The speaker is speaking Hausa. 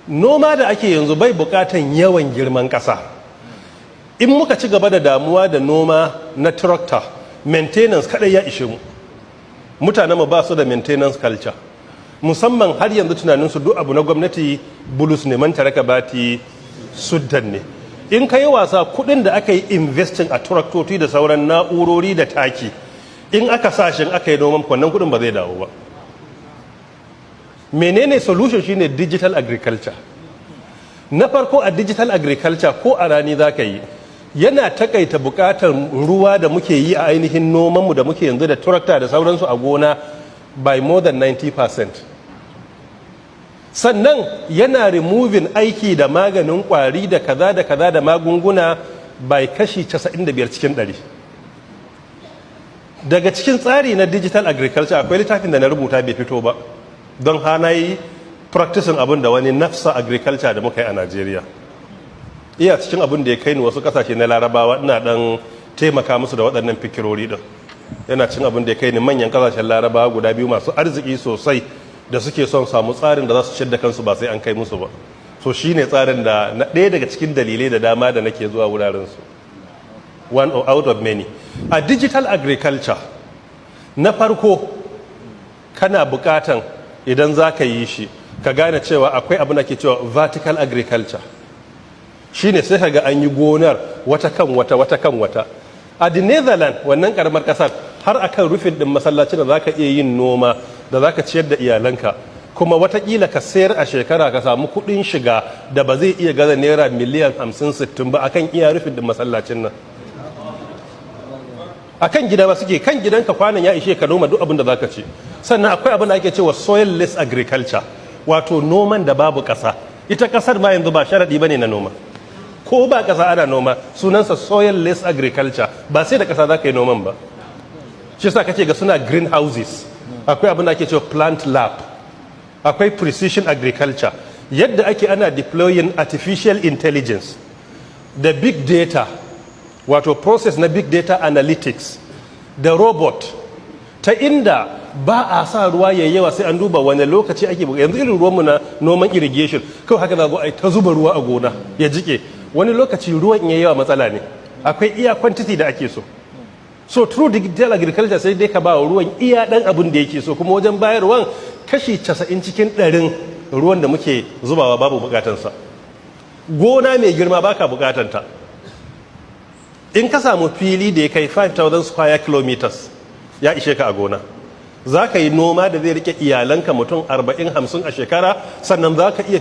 Noma da ake yanzu bai bukatan yawan girman ƙasa. In muka ci gaba da damuwa da noma na tractor, maintenance kadai ya ishe mu. Mutanen mu ba su da maintenance culture, musamman har yanzu tunaninsu duk abu na gwamnati bulus ne, man taraka bati suddan ne. In ka yi wasa, kudin da aka yi investing a traktoci da sauran na'urori da taki, in aka sashin aka yi noman, wannan kudin ba zai dawo ba. Menene solution? Shine digital agriculture. Na farko, a digital agriculture, ko a rani za ka yi, yana takaita bukatar ruwa da muke yi a ainihin nomanmu da muke yanzu da tractor da sauransu a gona by more than 90%. Sannan yana removing aiki da maganin kwari da kaza da kaza da magunguna by kashi 95 cikin 100. Daga cikin tsari na digital agriculture, akwai littafin da na rubuta bai fito ba, don hana yi practicing abin da wani nafsa agriculture da muka yi a Najeriya. Iya cikin abin da ya kai ni wasu kasashe na Larabawa, ina dan taimaka musu da waɗannan fikirori din. Yana cin abin da ya kai ni manyan kasashen Larabawa guda biyu masu arziki sosai da suke son samu tsarin da za su ciyar da kansu ba sai an kai musu ba. So shine tsarin da na ɗaya daga cikin dalilai da dama da nake zuwa wuraren su, one out of many. A digital agriculture, na farko kana bukatan, idan za ka yi shi, ka gane cewa akwai abin da ke cewa vertical agriculture. Shine sai ka ga an yi gonar wata kan wata, wata kan wata. A the Netherlands, wannan karamar kasar, har akan rufin din masallacin da zaka iya yin noma da zaka ciyar da iyalanka, kuma watakila ka sayar a shekara ka samu kudin shiga da ba zai iya gaza naira miliyan 50-60 ba akan iya rufin din masallacin nan. Akan gida ba suke, kan gidanka kwanan ya ishe ka noma duk abin da zaka ci. Sannan akwai abin da ake cewa soilless agriculture, wato noman da babu ƙasa. Ita ƙasar ma yanzu ba sharaɗi bane na noma. Ko ba ƙasa ana noma, sunansa soilless agriculture. Ba sai da ƙasa za ka yi noman ba. Shi sa kake ga suna greenhouses. Akwai abin da ake cewa plant lab. Akwai precision agriculture, yadda ake ana deploying artificial intelligence da big data, wato process na big data analytics da robot, ta inda ba a sa ruwa yayi yawa, sai an duba wani lokaci ake. Yanzu irin ruwanmu na noman irrigation, kawai haka za a ta zuba ruwa a gona ya jike. Wani lokaci ruwan in yayi yawa matsala ne. Akwai iya quantity da ake so. So through digital agriculture, sai dai ka ba ruwan iya dan abin da yake so. Kuma wajen bayarwan, kashi 90 cikin 100 ruwan da muke zubawa babu bukatansa. Gona mai girma baka bukatanta. In ka samu fili da ya kai 5000 square kilometers, ya ishe ka a gona. Za ka yi noma da zai rike iyalanka mutum 40-50 a shekara. Sannan za ka iya